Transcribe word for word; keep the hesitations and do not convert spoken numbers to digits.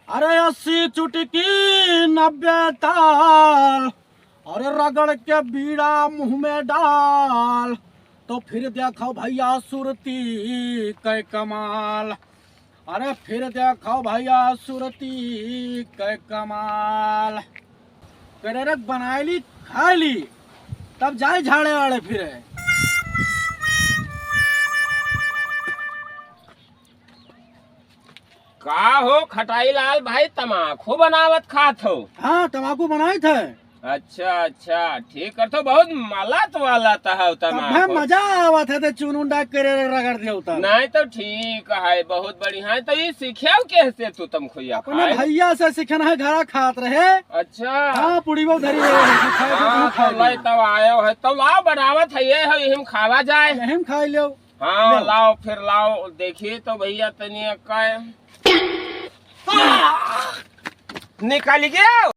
अरे अस्सी चुटकी नब्बे ताल, अरे रगड़ के बीड़ा मुँह में डाल, तो फिर देखो भइया सुरती कै कमाल। अरे फिर देखो भइया सुरती कै कमाल। करे रे बनाइली खाइली, तब जाए झाड़े आड़े फिरे। का हो खटाई लाल भाई, तमाकू बनावत खात हो? हाँ, तमाकू बनाइत है। अच्छा अच्छा, ठीक करत हो, बहुत मलत वाला तहाव तमाकू। मजा आवत है ते चुन उन डाक करे रगड़ दिया होता। नहीं तो ठीक है, बहुत बढ़िया है। तो ये सीखे केहसे तू तमखुइया अपने खाए? भइया से सीखन है, घरा खात रहे। अच्छा। हाँ, पुड़ियो धरी रहे, खाए तो हाँ, तू खा तो ले। ले तब आयो है, तो लाओ बनावत है ये है, यही में खावा जाए। यही में खाई लो। हाँ, ले। लाओ फिर लाओ, देखिए तो भइया तनी का निकल गया।